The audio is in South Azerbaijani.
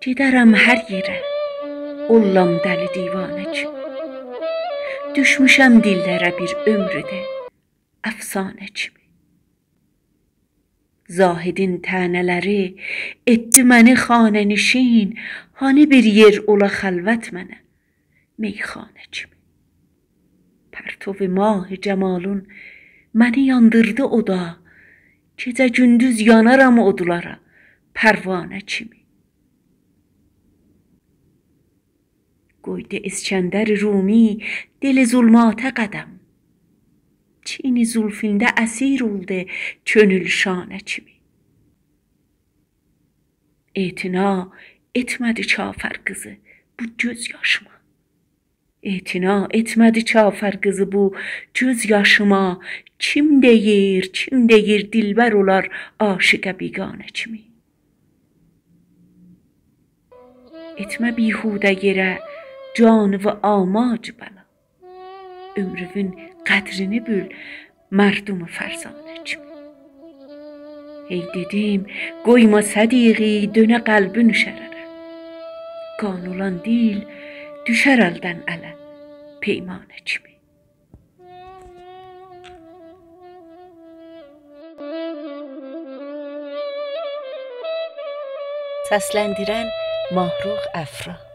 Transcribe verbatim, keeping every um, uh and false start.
گئدرم هر یئره، اوللام دلی دیوانه کیمی. دوشموشم دیللره بیر عؤمروده افسانه کیمی. زاهدین طعنه‌لری ائتدی منی خانه‌نشین، هانی بیر یئر اولا خلوت منه، میخانه کیمی. پرتو ماه جمالین منی یاندیردی اودا، گئجه گوندوز یانارام اودلارا، پروانه کیمی. قویدو اسکندر رومی دل ظلماته قدم، چین زلفونده اسیر اولدو کؤنول شانه کیمی. اعتنا ائتمه‌دی کافر قیزی بو گؤز یاشیما. اعتنا ائتمه‌دی کافر قیزی بو گؤز یاشیما. کیم دئییر، کیم دئییر دلبر اولار عاشقه بیگانه کیمی؟ ائتمه بیهوده یئره جانیوی آماج بلا، عؤمرووون قدرینی بیل مردم فرزانه کیمی. هئی دئدیم، قویما صدیقی دؤنه قلبین شرره، قان اولان دیل دوشر الدن اله، پیمانه کیمی. سسلندیرن ماهرخ افرا.